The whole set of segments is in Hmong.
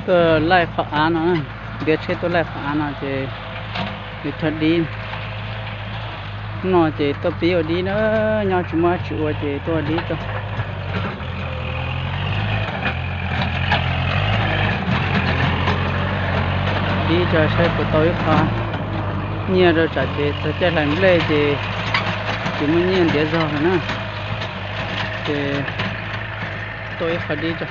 Tuaj laij qhov av no, ntiav tsheb tuaj laij qhov av no ces yuav cog dib. Hnub no ces tuaj pib ua dib na, nyob tsis muaj dab tsi ua ces tuaj ua dib tso. Dib tso saib puas tau ib qho nyiaj rau tsam ces txog caij hlais nplej ces tsis muaj nyiaj ntiav zog lawm na. Ces tuaj ib qho dib tso.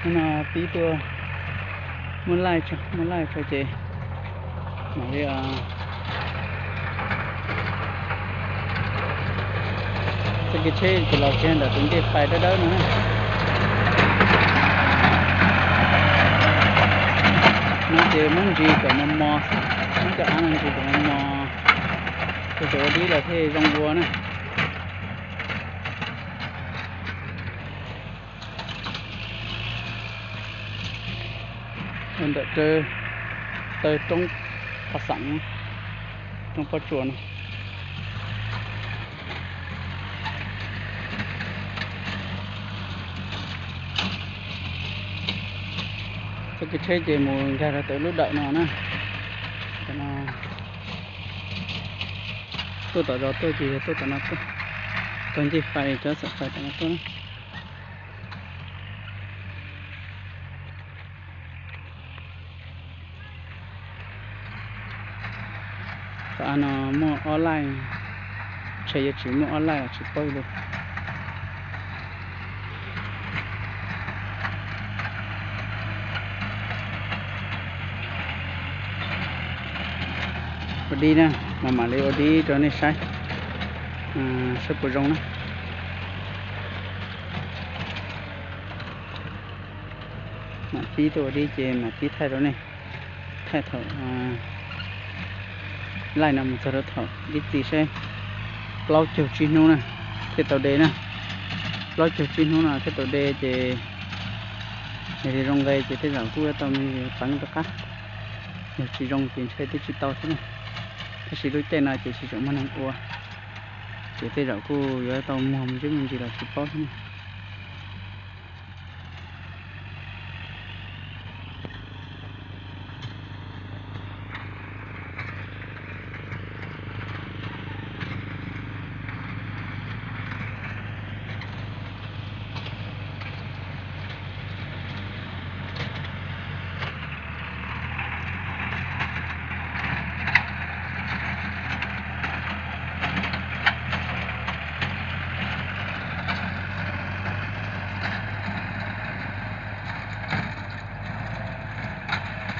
Hnub no pib tuaj muab laij tso, muab laij tso ces mam li txoj kev tsheb ces los kiag ntawm tus ncej fais dawb dawb no na. No ces muab ntsis kom mos mos, muab cov av no ntsis kom mos mos, ces ua dib los thiaj zoo ua na. Ua ntawm taw roob Pha Xeem, roob pob tsuas no. Txoj kev tsheb ces mus nkag rau tom lub dawm no na. Tuaj tom zos tuaj ces yog tuaj tom no tuaj, tau ncej fais, cov xom fais tom no tuaj na. Qhov av no muaj ob laij, ntshe yuav tsis muaj ob laij los tsis paub li. Ua dib na, mas mam li ua dib rau nej saib, saib puas zoo na. Mam pib tuaj ua dib ces mam pib thaij rau nej, thaij thaum laij no mus txog rau thaum ib txhis saib, plaub caug tsib hnub na thiaj tau de na. Plaub caug tsib hnub no thiaj tau de ces yog li zoo nqe ces tej zaum kuj yuav tau me ntsis pleev rov qab, yog tsis zoo ces ntshe twb tsis tau thiab na. Tab sis lub caij no ces tsis tseem muaj neeg ua, ces tej zaum kuj yuav tau muag me ntsis me ntsis los tsis paub thiab na.